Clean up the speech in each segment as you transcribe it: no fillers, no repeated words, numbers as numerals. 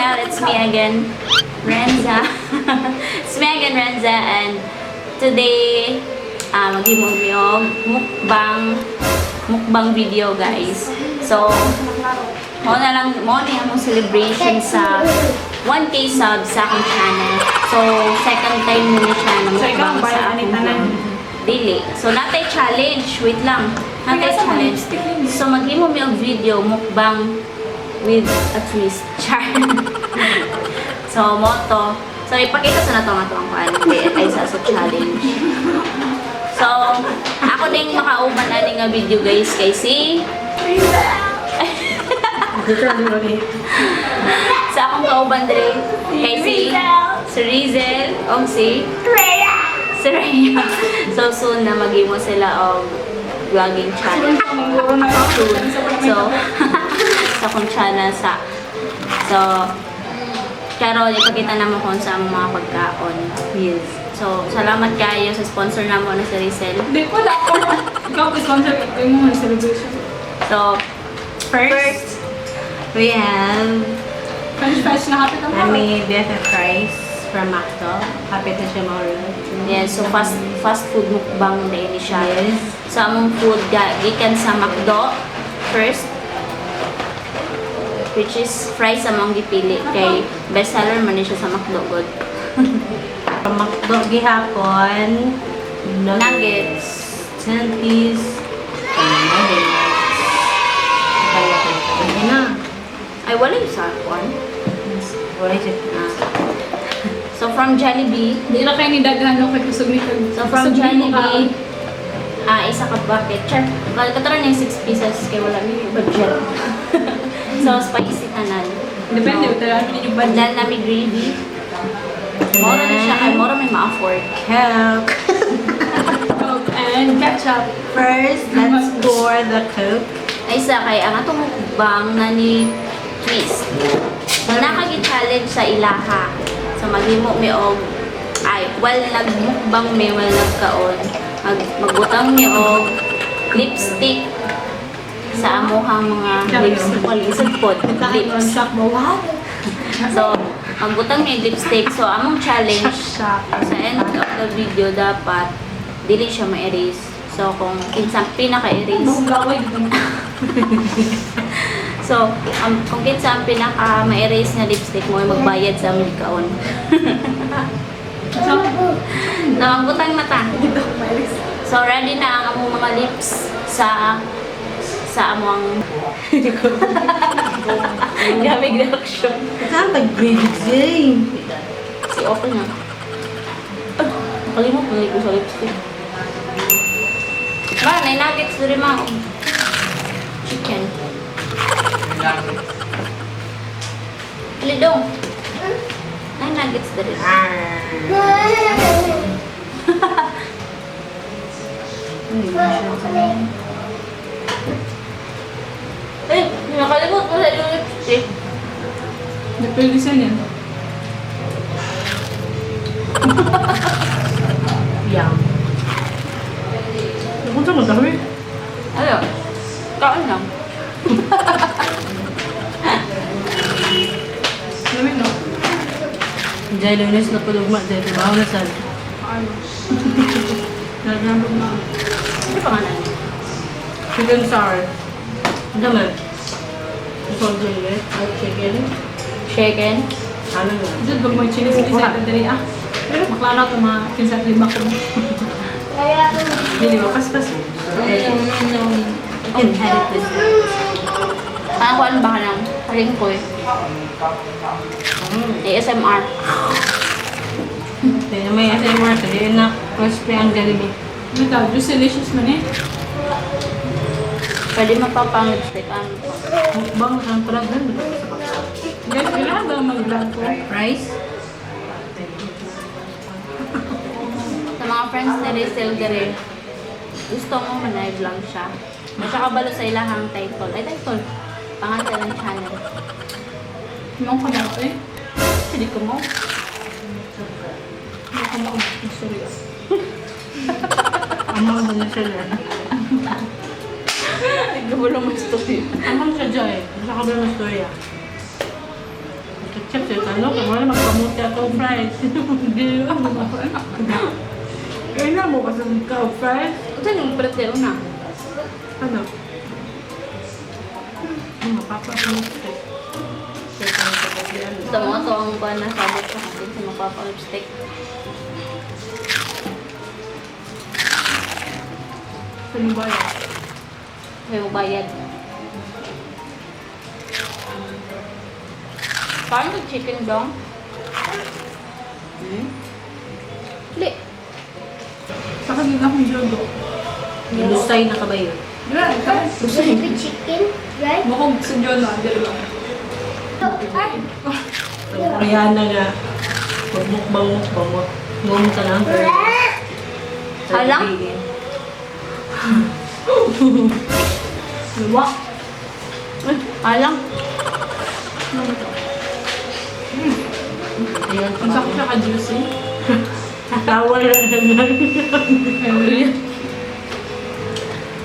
Channel. It's me again, Renza. It's me again, Renza, and today, maghimo mi og mukbang mukbang video, guys. So, mo na lang mo ni among celebration sa 1K sub sa akong channel. So, second time ni siya na So, ikaw mukbang ang sa bayan ni akong tanan. vlog. Dili. So, natay challenge. Wait lang. Natay Ay, asa man challenge. lipstick ninyo? So, maghimo mi og video mukbang with a twist. Char. So, moto. So, ipakita sa nato nga to ang kuan kay ay sa challenge. So, ako ding makauban ani nga video, guys, kay si sa akong kauban dre kay si si Rizel og si Rhea. Si Rhea. So soon na maghimo sila og vlogging channel. Manguro na ako. So, sa akong channel sa. So, karon ipakita namo kung sa among mga pagkaon. Yes. So, salamat kayo sa sponsor namo na si Rizel. Hindi ko wala ako. Ikaw ang sponsor ko yung mga celebration. So, First, we have French fries na hapit ang Ami BFF fries from Macdo. Happy na siya mauro. Yes, so fast fast food mukbang na ini siya. Yes. So, among food gikan sa McDo first, which is fries among gipili kay best seller man ni siya sa McDo god. From Macdo gihapon, Nuggets. 10 piece, and nuggets. Kaya na. Ay, wala yung sa one. Wala siya. Ah. So from Jollibee, Hindi na kayo ni daghan no kay kusog ni kag. So from kusog ni Jollibee, isa ka bucket. Char, katara na yung 6 pieces kay wala mi budget. So spicy tanan. Depende So, so, talaga ninyo budget. Dal nami gravy. Mora na siya kay mora may ma-afford. Coke. Coke and ketchup. First, let's pour the Coke. Ay isa kay ang atong mukbang na ni twist. So nakagi-challenge sa ilaha. So maghimo mi og ay well nagmukbang mi well nagkaon. Magbutang mi og lipstick sa amuhang mga lips. Well, isod pod, lips. Shock mo. What? So, magbutang mi og lipstick. So, among challenge Shock. sa end of the video dapat dili siya ma-erase. So, kung kinsang pinaka-erase. Buong laway dito. So, kung kinsa ang pinaka ma-erase na lipstick mo, ay magbayad sa among kaon. So, So, magbutang mata. dito ako maalis. So, ready na ang among mga lips sa among gamig reaction. Saan tag-gravy, Zay? Si okay na. Ay, nakalimot na ko sa lipstick. Ba, may nuggets diri ma. Chicken. Alidong. May nuggets diri. Arr. Eh, nakalimot ko sa iyong lipstick. Depende sa niyan. Yum. Kung saan mo dami? Ayo. Kaon lang. Lamig no? Jay Lunes na palugma, Jay. Diba? Na sad. Ano? Nagandog na. Ano pa nga na? Chicken sour. Ang dami. Salt Jay, ay chicken. Chicken. Ano yun? Jud pag may chilis ni sa dali ah. Maklaro to mga kinsa lima ko. Dili ba? Paspas. You can edit this. Parang kung ano ba ka lang? Haring ko eh. ASMR. Kaya may ASMR ka. Di na crispy ang Jollibee. Ano tawag? Juice delicious man eh. Pwede mapapang lipstick. Ano po? Mukbang ang talaga. Guys, kailangan ba mag-vlog ko? Rice? Sa mga friends ni Rizel dere, gusto mo man ay vlog siya. Masya kabalo sa ilahang title. Ay, title. Pangalan ng channel. Mong ka na eh. Hindi ko mo. Hindi ko mo. Sorry. Ang mga ganyan siya dyan. Hindi ko mo story. Ang mga siya dyan eh. Sa kabila ng storya. Chef, sa ano, kung wala magkamuti atong fries. Hindi lang. Kaya mo kasi ka fries. Ito yung palit kayo na. Ano? Mga papa ko lipstick. Ito mo ito ang kuha na sabot ko natin sa mapapa-lipstick. Ano ba yan? May mabayad. Parang yung chicken dong. Hmm? Li. Sa kanila akong jodo. Lusay na ka ba yun? Di ba? Ikaw? Baby chicken, right? Mukhang sa jodo. Ang dalawa. Ay! Rihanna nga. Magmukbang mukbang mo. Ngum ka lang. Halang? Luwak. Ay, alang. Ano ito? Ayan, Ang sakit siya ka-juicy. Tawa na lang.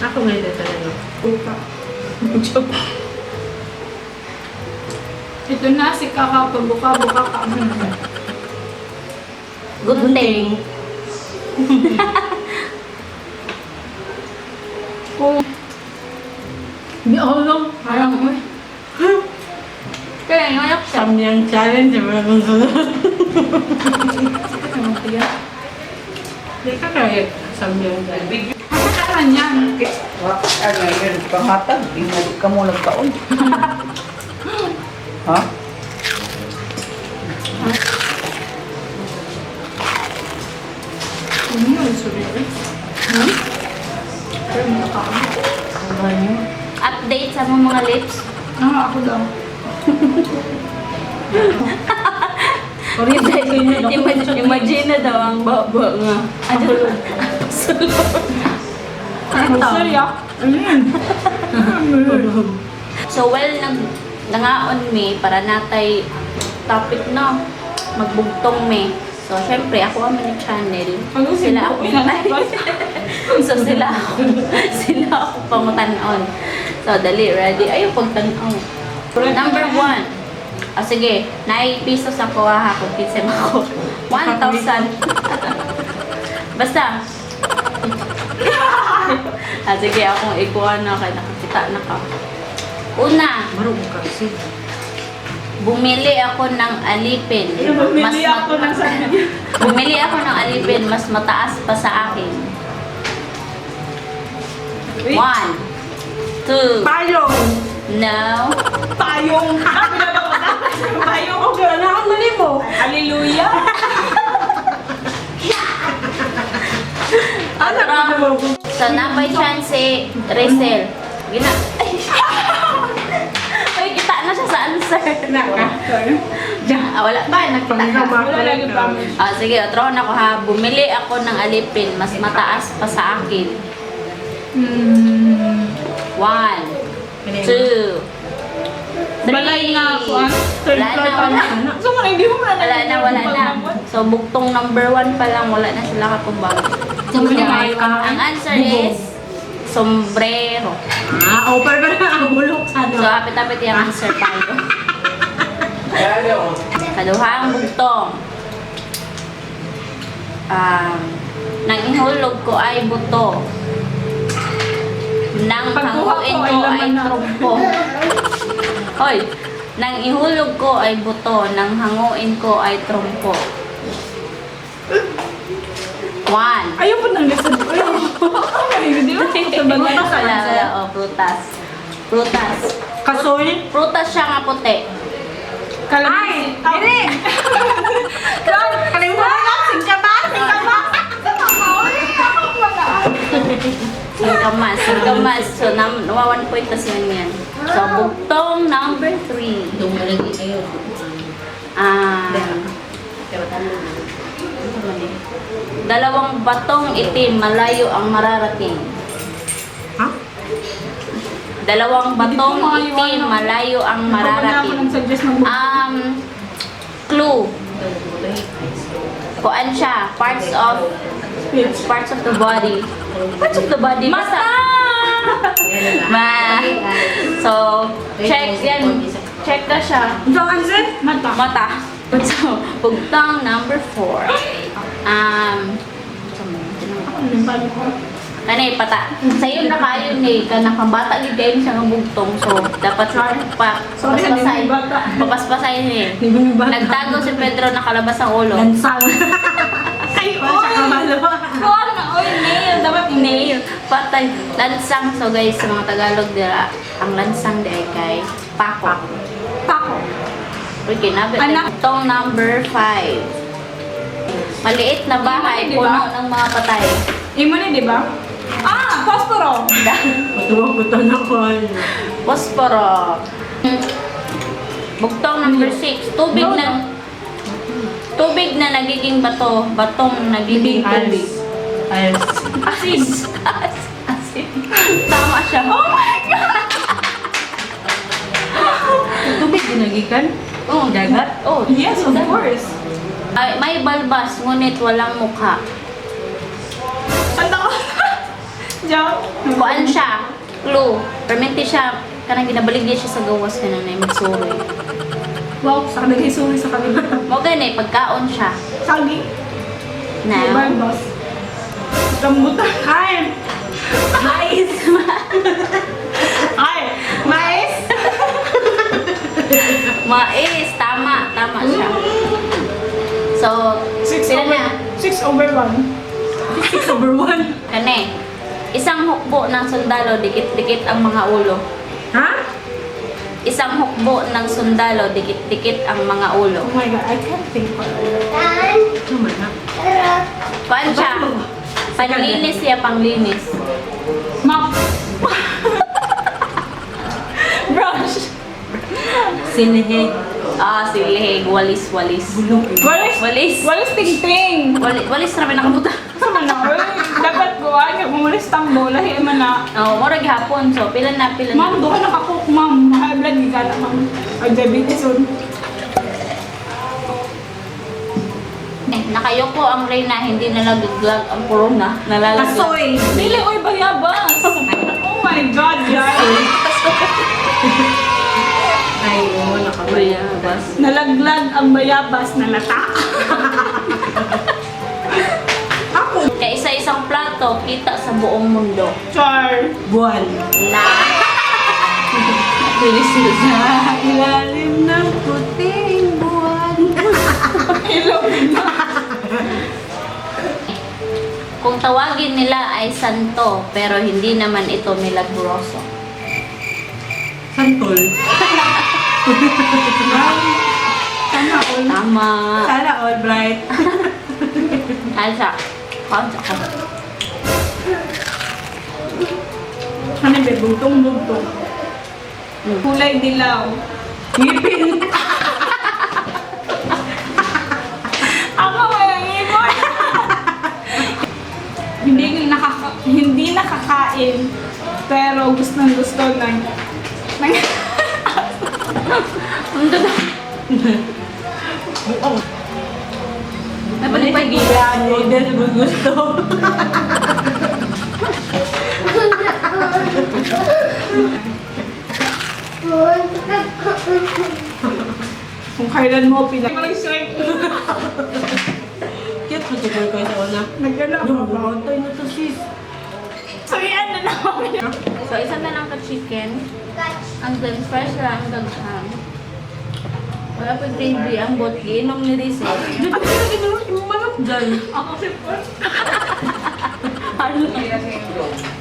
Ako ngayon na talaga. Pupa. Ito na si Kaka pagbuka-buka ka. Gunting. Kung Hindi ako lang. parang uy. Kaya yung anak siya. Samyang challenge. Meron sunod. Ano tiya? Hindi ka kaya samyang challenge. Ano yan? Ano yun, pangatag, di mo ka mo nagkaon. Ha? Ano yun? Sorry. Hmm? Pero makakaon. Update sa mga mga lips. Ah, ako daw. Imagine na daw ang baba nga. Ano? Ano sorry ah. Ano yun? So, well, nag nangaon mi para natay topic no. Magbugtong mi. So, syempre, ako ang mani channel. Ano, Sila ako. sino? Inanabas? So, sila ako. Sila ako pangutanon. So, dali, ready. Ayaw pagtanaw. Number 1. Ah, sige. 9 pesos ako ha. Kung kinsa mo ako. 1,000. Basta. Ah, sige, akong ikuha na kay nakakita na ka. Una, Marunong ka kasi. Bumili ako ng alipin. Bumili Mas ako ng sabi niya. Bumili ako ng alipin, mas mataas pa sa akin. Wait. 1, 2, Payong! No. Payong! Ah, pinababa Payong! Okay, ano ang mali mo? Hallelujah! Ano ang mo? So, napay chance si Rizel. Gina. Ay! Ay, kita na siya sa answer. Na ka? Sorry. Ah, wala pa, nakita ka. Wala lagi promise. Ah, sige, otro na ko ha. Bumili ako ng alipin, mas mataas pa sa akin. 1, 2, 3. Balay nga ako ah. Third Wala floor na, pa wala. na. So, wala, hindi mo wala Wala na, wala na. So, buktong number 1 pa lang, wala na sila katubang. Ang answer is sombrero. Ah, over pa na ang bulok sa So, ano. hapit-hapit yung answer tayo. Kaduhang bugtong. Nang ihulog ko ay buto. Nang Pagkuha ko hanguin ay ko ay laman na. trumpo. Hoy, nang ihulog ko ay buto, nang hanguin ko ay trumpo. 1. Ayaw po nang lesson. Ayaw. Ay, di ba? Sa balay. Wala, wala. Oh, prutas. Prutas. Kasoy? Prutas siya nga puti. Kalamansi. Dili! Kalimutan na! Singkamas! Singkamas! Singkamas. Singkamas. So, 1 point tas yun yan. So, bugtong number 3. Dumalagi kayo. Ah, dalawang batong itim, malayo ang mararating. Ha? Dalawang batong Hindi ko maiwanan. itim, malayo ang Wala ako mararating. nag-suggest ng book. Clue. Kuan siya, parts of the body. Parts of the body. Mata! Ma. So, check yan. Check na siya. Ang answer? Mata. Mata. So, bugtong number 4. Ano yung palo ko? Kanay pata. Sayo na kayo ni kanang pambata gid kayo siya nga bugtong. So, dapat pa Sorry, hindi papaspasay. mo bata. Papaspasay ni. Hindi mo bata. Nagtago si Pedro, nakalabas ang ulo. Lansang. Ay, Wala siya oy! kamalo. Kuwan na, oy, nail. Dapat Nail. Patay. Lansang. So guys, sa mga Tagalog dira, ang lansang di ay kay pako. Pako. Okay, nabi. Anak. Itong number 5. Maliit na bahay, Di ba? puno ng mga patay. Imo ni, di ba? Ah, posporo. Matuwa-puto na ko. Posporo. Bugtong number 6. Tubig na tubig na nagiging bato, batong nagiging tubig. Ayos. Asin. Asin. Tama siya. Oh my God! Tubig ginagikan? Oh, Dagat? Oh, Yes, of course. Ay, may balbas, ngunit walang mukha. Tanda ko. Joke. Kuan siya. Clue. Permente siya. Kanang ginabaligya siya sa gawas kanang na magsuroy. Wow, sa kanila suri sa kanila. Mo gani pagkaon siya. Sagi. Now, Balbas. Rambutan. Ay! Mais! Ay! Mais! mais tama, tama siya. So, 6 pila over, na? 6 over 1. 6 over 1. Kani. Isang hukbo ng sundalo, dikit-dikit ang mga ulo. Ha? Isang hukbo ng sundalo, dikit-dikit ang mga ulo. Oh my God, I can't think of it. Tan. Ano man na? Tara. Kuan siya. Panlinis siya, panglinis. Mop. Brush. Sinihig. Ah, silihig, walis, walis. Bulok. Walis. Walis. Walis ting-ting. Walis, walis ra may nakabuta. Sa man na, oy. Dapat buwan, kaya kung walis tambo, lahi man na. Oh, mura gihapon. So, pila na, pila na. Ma'am, doon ka nakakook, ma'am. High blood, gigala, ma'am. Ay, diabetes, on. Eh, nakayoko ang reyna, hindi nalaglag ang corona. Nalalaglag. Kasoy! Dili, oy, bayabas. Oh my God, guys. Ay, oo, nakabaya. Bayabas. Nalaglag ang bayabas na latak. Ako! Kaya isa-isang plato, kita sa buong mundo. Char. Buwan. Na! Delicious. Sa ilalim ng puting buwan. Ilog na. Kung tawagin nila ay santo, pero hindi naman ito milagroso. Santol. Sana all. Tama. Sana all bright. Alsa. Kaunsa ko. Ano ba? Bugtong, bugtong. Kulay dilaw. Ngipin. Ako walang ipon. Hindi nakakain pero gustong gusto ng Ang ganda. Napalipay gigan. Noodle gusto. Kung kailan mo pina. Walang shrink. Cute mo siguro ko sa una. Nagano ako Yung ba? bumotoy na to sis. So yan na naman. So, isa na lang ka chicken. Catch. Ang then fresh lang ang daghan. Wala pa gravy ang bot. Giinom ni Riz eh. Di ba kaya ginawa yung manok dyan? Ako si Paul. Ano?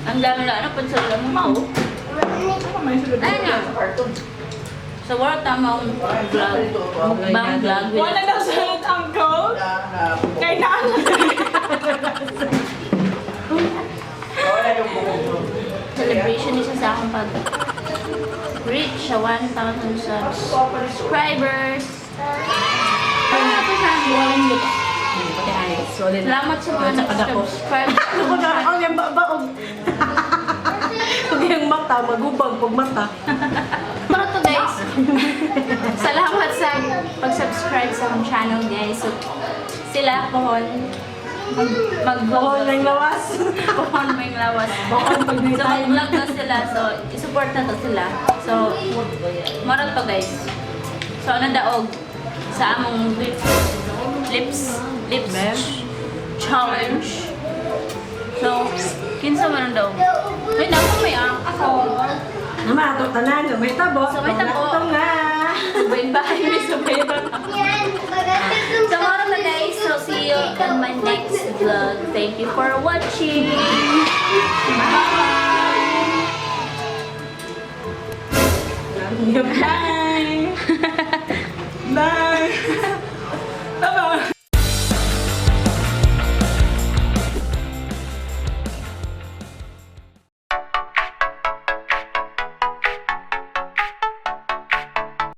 Ang dami na ano, pansala mo. Ma'am. Ako may sulod. Ayun na. Sa wala tama ang vlog. Mukbang vlog. Wala na sulod, uncle. Kay na. Celebration isa sa akong pag reach sa 1,000 subscribers. Ano na to siya? Walang lips. Pati ay, solid. Salamat sa mga Sa kadako. nag-subscribe. Ako na, ako yung babaog. Pag yung mata, magubag pag mata. Pero to guys, salamat sa pag-subscribe sa akong channel guys. So, sila pohon mag Pohon ng lawas. Pohon may lawas. Pohon pag may So mag-vlog na sila. So I-support na to sila. So, mara to, guys. So, ano daog sa among lips challenge. So, kinsa man ang daog? Ay, naku, may ako. Naman ato tanan, may tabo. So, may tabo. Ito nga. Sabay-bahay, may sabay. So, mara na, guys. So, see you on my next vlog. Thank you for watching. Bye! Bye.